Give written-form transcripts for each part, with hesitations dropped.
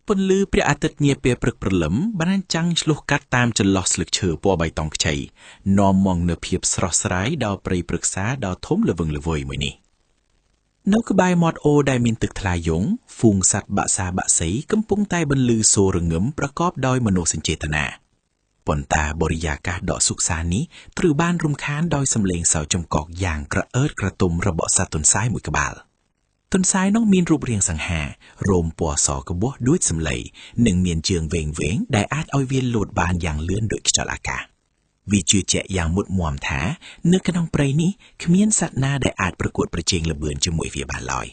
ពន្លឺព្រះអាទិត្យនាពេលព្រឹកព្រលឹមបានចាំងឆ្លុះកាត់តាមចន្លោះស្លឹកឈើពណ៌បៃតងខ្ចីនាំមកនូវភាពស្រស់ស្រាយដល់ព្រៃព្រឹក្សាដ៏ធំល្វឹងល្វើយមួយនេះនៅក្បែរមាត់អូរដែលមានទឹកថ្លាយង់ហ្វូងសត្វបក្សាបក្សីកំពុងតែបន្លឺសូររងឹមប្រកបដោយមនោសញ្ចេតនាប៉ុន្តែបរិយាកាសដ៏សុខសាន្តនេះត្រូវបានរំខានដោយសំឡេងសើចចំកកយ៉ាងក្រអឺតក្រទុំរបស់សត្វទន្សាយមួយក្បាលទន្សាយនោះមានរូបរាងសង្ហារោមពណ៌សក្បោះដូចសម្លៃនិងមានជើងវែងៗដែលអាចឲ្យវាលោតបានយ៉ាងលឿនដូចខ្យល់អាកាសវាជឿជាក់យ៉ាងមុតមាំថានៅក្នុងព្រៃនេះគ្មានសត្វណាដែលអាចប្រកួតប្រជែងល្បឿនជាមួយវាបានឡើយ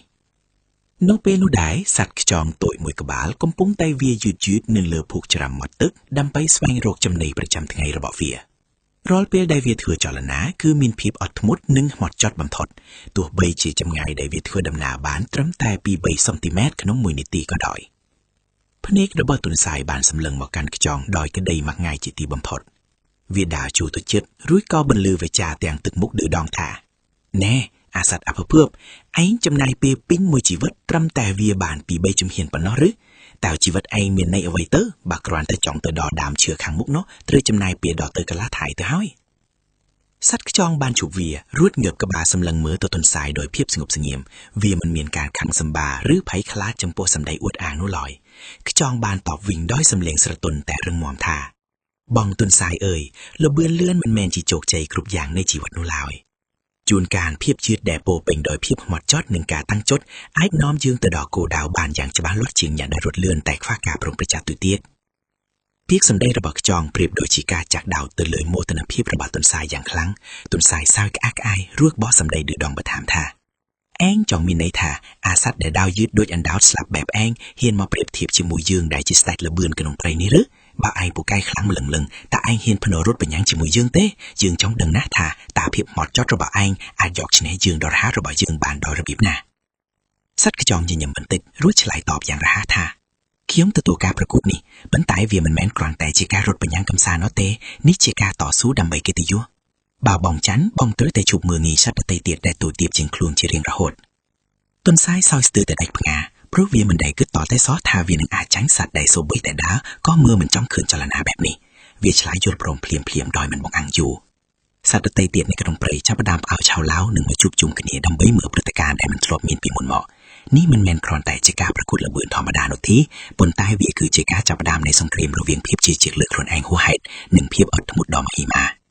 នៅពេលនោះដែរសត្វខ្យងតូចមួយក្បាលកំពុងតែវាយឺតៗនៅលើភូកច្រាំមាត់ទឹកដើម្បីស្វែងរកចំណីប្រចាំថ្ងៃរបស់វារាល់ពេលដែលវាធ្វើចលនាគឺមានភាពអត់ធ្មត់និងហ្មត់ចត់បំផុតទោះបីជាចម្ងាយដែលវាធ្វើដំណើរបានត្រឹមតែ2 3សង់ទីម៉ែត្រក្នុងមួយនាទីក៏ដោយភ្នែករបស់ទន្សាយបានសម្លឹងមកកាន់ខ្យងដោយក្តីមកងាយជាទីបំផុតវាដើរជួទៅជិតរួចក៏បន្លឺវាចាទាំងទឹកមុខឌឺដងថាណែអាសត្វអភភើបឯងចំណាយពេលពេញមួយជីវិតត្រឹមតែវាបានពី3ជំហានប៉ុណ្ណោះឬតើជីវិតឯងមានន័យអ្វីទៅបើគ្រាន់តែចង់ទៅដល់ដើមឈើខាងមុខនោះត្រូវចំណាយពេលដល់ទៅកន្លះថ្ងៃទៅហើយសត្វខ្យងបានជួបវារួចងើបក្បាលសម្លឹងមើលទៅទន្សាយដោយភាពស្ងប់ស្ងៀមវាមិនមានការខឹងសម្បាឬភ័យខ្លាចចំពោះសម្ដីអួតអាងនោះឡើយខ្យងបានតបវិញដោយសំឡេងស្រទន់តែរឹងមាំថាបងទន្សាយអើយល្បឿនលឿនមិនមែនជាជោគជ័យគ្រប់យ៉ាងនៃជីវិតនោះឡើយជួនកាលភាពជឿដែលពោពេញដោយភាពហ្មត់ចត់និងការតាំងចិត្តអាចនាំយើងទៅដល់គោលដៅបានយ៉ាងច្បាស់លាស់ជាងអ្នកដែលរត់លឿនតែខ្វះការប្រុងប្រយ័ត្នទៅទៀតពាក្យសម្ដីរបស់ខ្យងប្រៀបដូចជាការចាក់ដោតទៅលើមោទនភាពរបស់ទន្សាយយ៉ាងខ្លាំងទន្សាយសើចក្អាកក្អាយរួចបោះសម្ដីឌឺដងបន្ថែមថាឯងចង់មានន័យថាអាសត្វដែលដើរយឺតដូចអណ្ដោតស្លាប់បែបឯងហ៊ានមកប្រៀបធៀបជាមួយយើងដែលជាស្ដេចល្បឿនក្នុងព្រៃនេះឬបើឯងពូកែខ្លាំងម្លឹងលឹងតើឯងហ៊ានភ្នរត់បញ្ញាំងជាមួយយើងទេយើងចង់ដឹងណាស់ថាតើភាពហ្មត់ចត់របស់ឯងអាចយកឈ្នះយើងដ៏រហ័សរបស់យើងបានដោយរបៀបណាសត្វខ្យងញញឹមបន្តិចរួចឆ្លើយតបយ៉ាងរហ័សថាខ្ញុំទទួលការប្រកួតនេះប៉ុន្តែវាមិនមែនគ្រាន់តែជាការរត់បញ្ញាំងកំសាន្តនោះទេនេះជាការតស៊ូដើម្បីកិត្តិយសបើបងច័ន្ទបងត្រូវតែជួបមើលងាយសត្វដទៃទៀតដែលទូទាបជាងខ្លួនជារៀងរហូតទន្សាយសោយស្ទើរតែដាច់ផ្ងាព្រោះវាមិនដែលគិតតតែសោះថាវានឹងអាចចាញ់សត្វដែលសូម្បីតែដើរក៏មើលមិនចង់ឃើញចលនាបែបនេះវាឆ្លើយយល់ព្រមភ្លាមភ្លាមដោយមិនបង្អាំងយូរសត្វដទៃទៀតនៅក្នុងព្រៃចាប់ផ្ដើមផ្អើលឆៅឡៅនិងមកជួបជុំគ្នាដើម្បីមើលព្រឹត្តិការណ៍ដែលមិនធ្លាប់មានពីមុនមកនេះមិនមែនគ្រាន់តែជាការប្រកួតល្បឿនធម្មតានោះទេប៉ុន្តែវាគឺជាការចាប់ផ្ដើមនៃសង្គ្រាមរវាងភាពជឿជាក់លើខ្លួនឯងហួសហេតុនិងភាពអត់ធ្មត់ដ៏មហិមា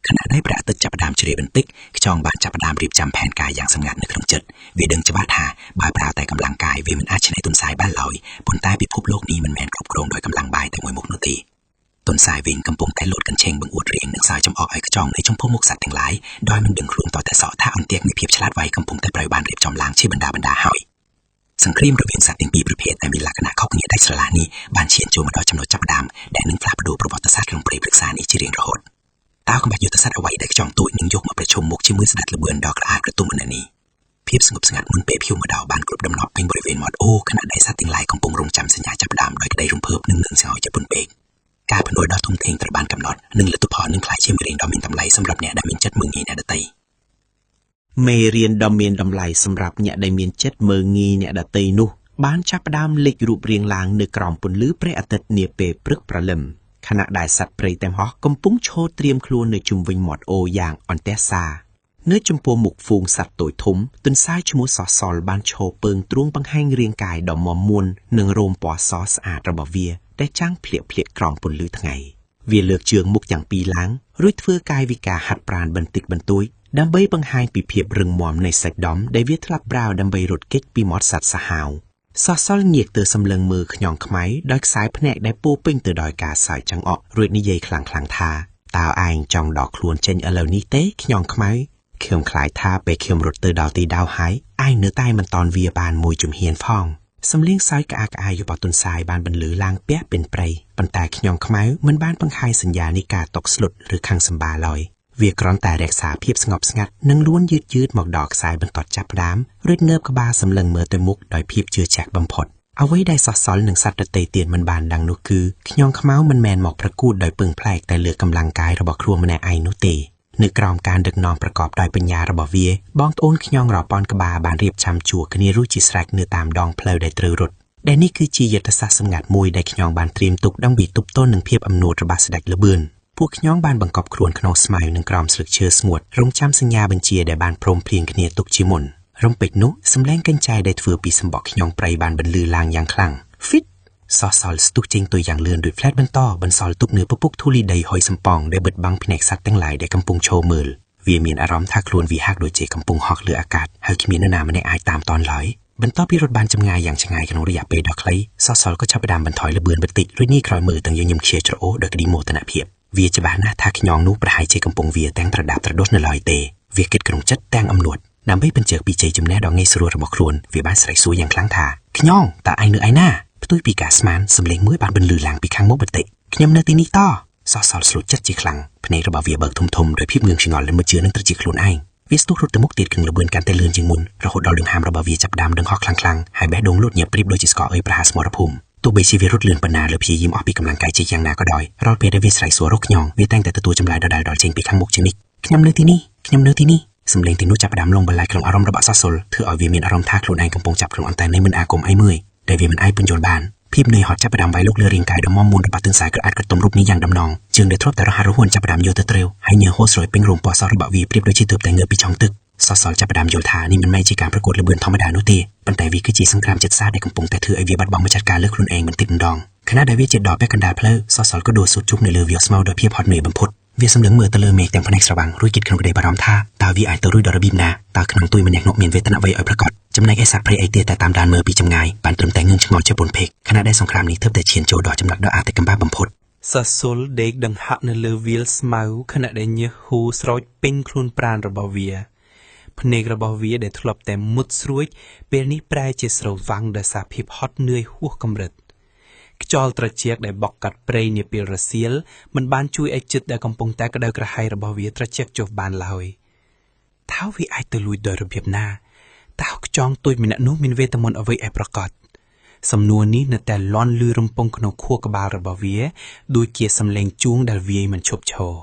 ខណៈដែលព្រះអាទិត្យចាប់ផ្ដើមជ្រាបបន្តិចខ្យងបានចាប់ផ្ដើមរៀបចំផែនការយ៉ាងសម្ងាត់នៅក្នុងចិត្តវាដឹងច្បាស់ថាបើប្រើតែកម្លាំងកាយវាមិនអាចឈ្នះទន្សាយបានឡើយប៉ុន្តែពិភពលោកនេះមិនមែនគ្រប់គ្រងដោយកម្លាំងបាយតែមួយមុខនោះទេទន្សាយវិញកំពុងតែលោតកញ្ឆេងបង្អួតរាងនិងសើចចំអកឲ្យខ្យងនៅចំពោះមុខសត្វទាំងឡាយដោយមិនដឹងខ្លួនតតែសក់ថាអន្ទាក់នៃភាពឆ្លាតវៃកំពុងតែត្រូវបានរៀបចំឡើងជាបណ្ដាបណ្ដាហើយសង្គ្រាមរវាងសត្វទាំងពីរប្រភេទដែលមានលក្ខណៈខុសគ្នាដាច់ស្រឡះនេះបានឈានចូលមកដល់ចំណុចចាប់ផ្ដើមដែលនឹងផ្លាស់ប្ដូរប្រវត្តិសាស្ត្រក្នុងព្រៃព្រឹក្សានេះជារៀងរហូតតើក្បាច់យុទ្ធសាស្ត្រអ្វីដែលខ្យងទូចនឹងយកមកប្រជុំមុខជាមួយស្ដេចល្បឿនដ៏ក្រអាកក្រទុំម្នាក់នេះភាពស្ងប់ស្ងាត់មុនពេលភៀវមកដល់បានគ្រប់ដំណប់ពេញបរិវេណមាត់អូខណៈដែលសត្វទាំងឡាយកំពុងរងចាំសញ្ញាចាប់ផ្ដើមដោយក្តីរំភើបនិងនឹងសង្ហោជាពន់ពេកការពន្យល់ដ៏ធំធេងត្រូវបានកំណត់និងលទ្ធផលនឹងក្លាយជាមេរៀនដ៏មានតម្លៃសម្រាប់អ្នកដែលមានចិត្តមើលងាយអ្នកដទៃមេរៀនដ៏មានតម្លៃសម្រាប់អ្នកដែលមានចិត្តមើលងាយអ្នកដទៃនោះបានចាប់ផ្ដើមលេចរូបរាងឡើងនៅក្រោមពន្លឺព្រះអាទិត្យនាពេលព្រឹកព្រលឹមខណៈដែលសត្វព្រៃទាំងហោះកំពុងឈរត្រៀមខ្លួននៅជុំវិញមាត់អូរយ៉ាងអន្ទះសារនៅចំពោះមុខហ្វូងសត្វតូចធំទន្សាយឈ្មោះសសល់បានឈរពើងទ្រូងបង្ហាញរាងកាយដ៏មាំមួននិងរោមពណ៌សស្អាតរបស់វាដែលចាំងភ្លាកភ្លាកក្រោមពន្លឺថ្ងៃវាលើកជើងមុខយ៉ាងពីរឡើងរួចធ្វើកាយវិការហាត់ប្រាណបន្តិចបន្តួចដើម្បីបង្ហាញពីភាពរឹងមាំនៃសាច់ដុំដែលវាធ្លាប់ប្រើដើម្បីរត់គេចពីមាត់សត្វសាហាវសសល់ងាកទៅសម្លឹងមើលខ្ញងខ្មៅដោយខ្សែភ្នែកដែលពោពេញទៅដោយការសើចចង្អក់រួចនិយាយខ្លាំងៗថាតើឯងចង់ដកខ្លួនចេញឥឡូវនេះទេខ្ញងខ្មៅខ្ញុំខ្លាចថាពេលខ្ញុំរត់ទៅដល់ទីដៅហើយឯងនៅតែមិនតន់វាបានមួយជំហានផងសំលៀងសើចក្អាកក្អាយរបស់ទន្សាយបានបន្លឺឡើងពះពេញព្រៃប៉ុន្តែខ្ញងខ្មៅមិនបានបង្ហាញសញ្ញានៃការតក់ស្លុតឬខឹងសម្បាឡើយវាគ្រាន់តែរក្សាភាពស្ងប់ស្ងាត់និងលួនយឺតយឺតមកដល់ខ្សែបន្ទាត់ចាប់ផ្ដើមរួចងើបក្បាលសម្លឹងមើលទៅមុខដោយភាពជឿជាក់បំផុតអ្វីដែលសសល់និងសត្វដទៃទៀតមិនបានដឹងនោះគឺខ្ញងខ្មៅមិនមែនមកប្រកួតដោយពឹងផ្លែកតែលើកម្លាំងកាយរបស់ខ្លួនម្នាក់ឯងនោះទេនៅក្រោមការដឹកនាំប្រកបដោយបញ្ញារបស់វាបងប្អូនខ្ញងរាប់ពាន់ក្បាលបានរៀបចំជួរគ្នារួចជាស្រេចនៅតាមដងផ្លូវដែលត្រូវរត់ ដែលនេះគឺជាយុទ្ធសាស្ត្រសម្ងាត់មួយដែលខ្ញងបានត្រៀមទុកដើម្បីទប់ទល់នឹងភាពអំនួតរបស់ស្ដេចល្បឿនពួកខ្ញងបានបង្កប់ខ្លួនក្នុងស្មៅនិងក្រោមស្លឹកឈើស្ងួតរងចាំសញ្ញាបញ្ជាដែលបានព្រមព្រៀងគ្នាទុកជាមុនរំពេចនោះសម្លេងកញ្ចែដែលធ្វើពីសម្បកខ្ញងព្រៃបានបន្លឺឡើងយ៉ាងខ្លាំងហ្វីតសសល់ស្ទុះចេញទៅយ៉ាងលឿនដោយផ្លែតបន្តបន្សល់ទុកនៅពពុកធូលីដីហុយសំប៉ងដែលបិទបាំងភ្នែកសត្វទាំងឡាយដែលកំពុងឈរមើលវាមានអារម្មណ៍ថាខ្លួនវាហាក់ដូចជាកំពុងហក់លើអាកាសហើយគ្មាននរណាម្នាក់អាចតាមទាន់ឡើយបន្ទាប់ពីរត់បានចម្ងាយយ៉ាងឆ្ងាយក្នុងរយៈពេលដ៏ខ្លីសសល់ក៏ចាប់ផ្ដើមបន្ថយល្បឿនបន្តិចរួចនេះក្រោយមើលទាំងញញឹមខ្ជាច្រអូសដោយក្តីមោទនភាពវាច្បាស់ណាស់ថាខ្ញងនោះប្រហែលជាកំពុងវាទាំងត្រដាបត្រដុសនៅឡើយទេវាគិតក្នុងចិត្តទាំងអំនួតដើម្បីបញ្ជាក់ពីជ័យជំនះដ៏ងាយស្រួលរបស់ខ្លួនវាបានស្រែកសួរយ៉ាងខ្លាំងថាខ្ញងតើឯងនៅឯណាផ្ទុយពីការស្មានសម្លេងមួយបានបន្លឺឡើងពីខាងមុខបន្តិចខ្ញុំនៅទីនេះតសសល់ស្លូតចិត្តជាខ្លាំងភ្នែករបស់វាបើកធំធំដោយភាពងឿងឆ្ងល់និងមិនជឿនឹងត្រចៀកខ្លួនឯងវាស្ទុះរត់ទៅមុខទៀតក្នុងល្បឿនកាន់តែលឿនជាងមុនរហូតដល់ដង្ហើមរបស់វាចាប់ផ្ដើមដង្ហោះខ្លាំងៗហើយបេះដូងលោតញាប់ប្រៀបដូចជាស្ករអុយប្រហារសមរភូមិទោះបីជាវារត់លឿនប៉ុណ្ណាឬព្យាយាមអស់ពីកម្លាំងកាយជាយ៉ាងណាក៏ដោយរាល់ពេលដែលវាស្រែកសួររកខ្ញងវាតែងតែទទួលចម្លើយដដែលៗចេញពីខាងមុខជានិច្ចខ្ញុំនៅទីនេះខ្ញុំនៅទីនេះសម្លេងទាំងនោះចាប់ផ្ដើមលងបន្លាយក្នុងអារម្មណ៍របស់សសុលធ្វើឲ្យវាមានអារម្មណ៍ថាខ្លួនឯងកំពុងចាប់ក្នុងអន្តរនៃមិនអាគមអីមួយដែលវាមិនអាចពន្យល់បានភាពនឿយហត់ចាប់ផ្ដើមវាយលុកលើរាងកាយដ៏មាំមួនរបស់ទន្សាយក្រអាតក្រទុំរូបនេះយ៉ាងដំណងជើងដែលធ្លាប់តែរហ័សរហួនចាប់ផ្ដើមយល់ទៅត្រូវហើយញើសហូរស្រោចពេញរោមពណ៌សរបស់វាប្រៀបដូចជាទើបតែងើបពីឆុងទឹកសសល់ចាប់ផ្ដើមយល់ថានេះមិនមែនជាការប្រកួតល្បឿនធម្មតានោះទេប៉ុន្តែវាគឺជាសង្គ្រាមចិត្តសាស្ត្រដែលកំពុងតែធ្វើឲ្យវាបាត់បង់ម្ចាស់ការលើខ្លួនឯងបន្តិចម្ដងខណៈដែលវាជិតដល់ពាក់កណ្ដាលផ្លូវសសល់ក៏ដួលស៊ុតជុះនៅលើវាលស្មៅដោយភាពហត់នឿយបំផុតវាសម្លឹងមើលទៅលើមេឃទាំងភ្នែកស្រវាំងរួចគិតក្នុងក្តីបារម្ភថាតើវាអាចទៅរួចដល់របៀបណាតើក្នុងទួយម្នាក់នោះមានវេទនាអ្វីឲ្យប្រាកដចំណែកឯសត្វព្រៃឯទៀតតែតាមដានមើលពីចម្ងាយបានត្រឹមតែងឿងឆ្ងល់ជាពន់ពេកខណៈដែលសង្គ្រាមនេះទើបតែឈានចូលដល់ចំណុចដ៏អាថ៌កំបាំងបំផុត សសុលដេកដង្ហាក់នៅលើវាលស្មៅខណៈដែលញើសហូរស្រោចពេញខ្លួនប្រាណរបស់វាភ្នែករបស់វាដែលធ្លាប់តែមុតស្រួចពេលនេះប្រែជាស្រវាំងដោយសារភាពហត់នឿយហួសកម្រិតខ្យល់ត្រជាក់ដែលបក់កាត់ព្រៃនាពេលរសៀលមិនបានជួយឲ្យចិត្តដែលកំពុងតែក្តៅក្រហាយរបស់វាត្រជាក់ចុះបានឡើយតើវាអាចទៅលួចដោយរបៀបណាតើខ្យងទូចម្នាក់នោះមានវេទមន្តអ្វីឯប្រាកដសំណួរនេះនៅតែលាន់លឺរំពងក្នុងខួរក្បាលរបស់វាដូចជាសំឡេងជួងដែលវាយមិនឈប់ឈរ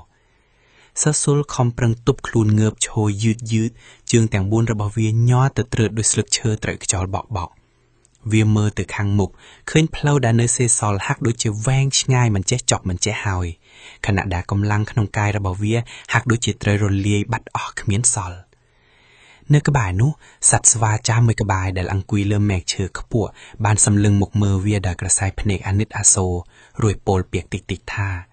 សសុលខំប្រឹងទប់ខ្លួនងើបឈរយឺតយឺតជើងទាំង4របស់វាញ័រទៅត្រើតដោយស្លឹកឈើត្រូវខ្យល់បក់បក់វាមើលទៅខាងមុខឃើញផ្លូវដែលនៅសេសសល់ហាក់ដូចជាវែងឆ្ងាយមិនចេះចប់មិនចេះហើយខណៈដែលកម្លាំងក្នុងកាយរបស់វាហាក់ដូចជាត្រូវរលាយបាត់អស់គ្មានសល់នៅក្បែរនោះសត្វស្វាចាស់មួយក្បែរដែលអង្គុយលើមែកឈើខ្ពស់បានសម្លឹងមកមើលវាដោយក្រសែភ្នែកអាណិតអាសូររួចពោលពាក្យតិចៗថា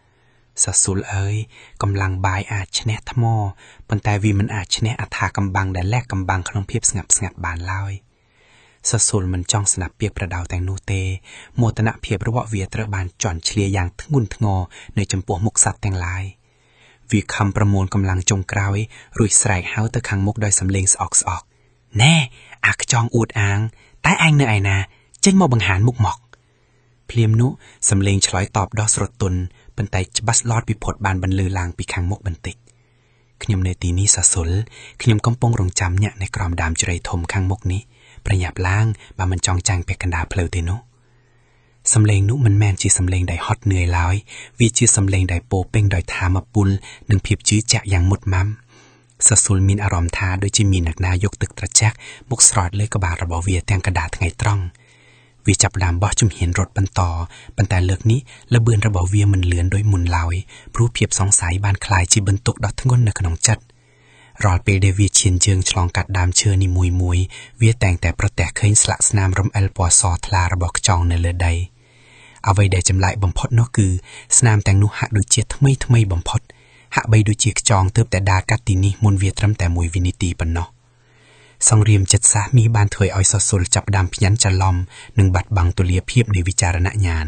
សសុលអើយកម្លាំងបាយអាចឈ្នះថ្មប៉ុន្តែវាមិនអាចឈ្នះអថាកំបាំងដែលលះកំបាំងក្នុងភាពស្ងប់ស្ងាត់បានឡើយសសុលមិនចង់ស្ដាប់ពាក្យប្រដៅទាំងនោះទេមោទនភាពរបស់វាត្រូវបានជន់ឈ្លាយ៉ាងធ្ងន់ធ្ងរនៅចំពោះមុខសត្វទាំងឡាយវាខំប្រមូលកម្លាំងចុងក្រោយរួចស្រែកហៅទៅខាងមុខដោយសំឡេងស្អកស្អកណែអាខ្ចងអួតអាងតែឯងនៅឯណាចេញមកបង្ហាញមុខមកភ្លាមនោះសំឡេងឆ្លើយតបដ៏ស្រទន់ប៉ុន្តែច្បាស់លាស់ពិភពបានបន្លឺឡើងពីខាងមុខបន្តិចខ្ញុំនៅទីនេះសសុលខ្ញុំកំពុងរងចាំញាក់នៅក្រោមដើមជ្រៃធំខាងមុខនេះប្រញាប់ឡើងបើមិនចង់ចាញ់ពាក់កណ្ដាលផ្លូវទេនោះសំឡេងនោះមិនមែនជាសំឡេងដែលហត់នឿយឡើយវាជាសំឡេងដែលពោពេញដោយធម៌ពលនិងភាពជឿជាក់យ៉ាងមុតមាំសសុលមានអារម្មណ៍ថាដូចជាមានអ្នកណាយកទឹកត្រជាក់មកស្រោចលើក្បាលរបស់វាទាំងកណ្ដាលថ្ងៃត្រង់វាចាប់ផ្ដើមបោះជំហានរត់បន្តប៉ុន្តែលើកនេះល្បឿនរបស់វាមិនលឿនដូចមុនឡើយព្រោះភាពសង្ស័យបានក្លាយជាបន្ទុកដ៏ធ្ងន់នៅក្នុងចិត្តរាល់ពេលដែលវាឈានជើងឆ្លងកាត់ដើមឈើនីមួយៗវាតែងតែប្រទះឃើញស្លាកស្នាមរំអិលពណ៌សថ្លារបស់ខ្យងនៅលើដីអ្វីដែលចម្លែកបំផុតនោះគឺស្នាមទាំងនោះហាក់ដូចជាថ្មីថ្មីបំផុតហាក់បីដូចជាខ្យងទើបតែដើរកាត់ទីនេះមុនវាត្រឹមតែមួយវិនាទីប៉ុណ្ណោះសង្គ្រាមចិត្តសាស្ត្រនេះបានធ្វើឲ្យសសុលចាប់ផ្ដើមភ្ញាន់ច្រឡំនិងបាត់បង់ទូលាភាពនៃវិចារណញ្ញាណ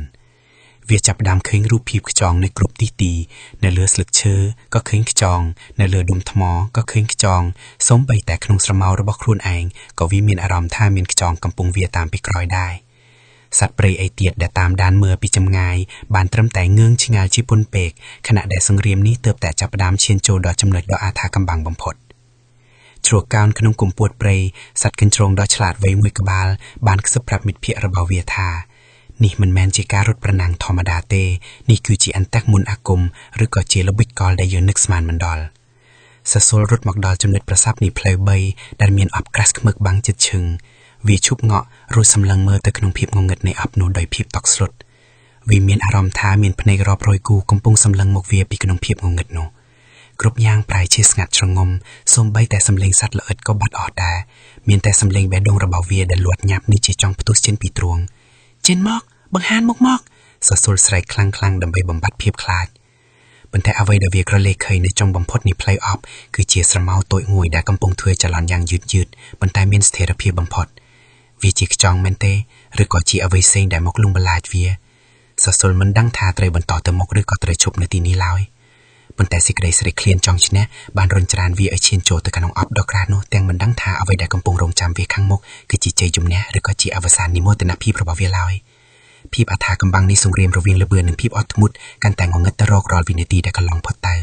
វាចាប់ផ្ដើមឃើញរូបភាពខ្យងនៅគ្រប់ទីទីនៅលើស្លឹកឈើក៏ឃើញខ្យងនៅលើដុំថ្មក៏ឃើញខ្យងសូម្បីតែក្នុងស្រមោលរបស់ខ្លួនឯងក៏វាមានអារម្មណ៍ថាមានខ្យងកំពុងវាតាមពីក្រោយដែរសត្វព្រៃឯទៀតដែលតាមដានមើលពីចម្ងាយបានត្រឹមតែងឿងឆ្ងល់ជាពន់ពេកខណៈដែលសង្គ្រាមនេះទើបតែចាប់ផ្ដើមឈានចូលដល់ចំណុចដ៏អាថ៌កំបាំងបំផុតជ្រកោនក្នុងគុម្ពោតព្រៃសត្វកញ្ជ្រោងដ៏ឆ្លាតវៃមួយក្បាលបានខ្សឹបប្រាប់មិត្តភ័ក្តិរបស់វាថានេះមិនមែនជាការរត់ប្រណាំងធម្មតាទេនេះគឺជាអន្តៈមុនអាគមឬក៏ជាល្បិចកលដែលយើងនឹកស្មានមិនដល់សសុលរត់មកដល់ចំណុចប្រសព្វនៃផ្លូវ3ដែលមានអបក្រាស់ខ្មឹកបាំងចិត្តឈឹង វាឈប់ងក់រួចសម្លឹងមើលទៅក្នុងភាពងងឹតនៃអបនោះដោយភាពតក់ស្លុតវាមានអារម្មណ៍ថាមានភ្នែករាប់រយគូកំពុងសម្លឹងមកវាពីក្នុងភាពងងឹតនោះគ្រប់យ៉ាងប្រែជាស្ងាត់ជ្រងំសូម្បីតែសំឡេងសត្វល្អិតក៏បាត់អស់ដែរមានតែសំឡេងបេះដូងរបស់វាដែលលាត់ញាប់នេះជាចង់ផ្ទុះចេញពីទ្រូងចេញមកបង្ហាញមុខមកសសុលស្រែកខ្លាំងៗដើម្បីបំបត្តិភាពខ្លាចប៉ុន្តែអ្វីដែលវាក្រឡេកឃើញនៅចុងបំផុតនៃផ្លូវអប់គឺជាស្រមោលតូចមួយដែលកំពុងធ្វើចលនាយ៉ាងយឺតយឺតប៉ុន្តែមានស្ថិរភាពបំផុតវាជាខ្យងមែនទេឬក៏ជាអ្វីផ្សេងដែលមកលងបន្លាចវាសសុលមិនដឹងថាត្រូវបន្តទៅមុខឬក៏ត្រូវឈប់នៅទីនេះឡើយប៉ុន្តែសេចក្តីស្រេកឃ្លានចង់ឈ្នះបានរុញច្រានវាឲ្យឈានចូលទៅក្នុងអប់ដ៏ក្រាស់នោះទាំងមិនដឹងថាអ្វីដែលកំពុងរងចាំវាខាងមុខគឺជាជ័យជំនះឬក៏ជាអវសាននៃមោទនភាពរបស់វាឡើយភាពអថាកំបាំងនេះសង្គ្រាមរវាងល្បឿននិងភាពអត់ធ្មត់កាន់តែងងឹតទៅរករាល់វិនាទីដែលកន្លងផុតទៅ។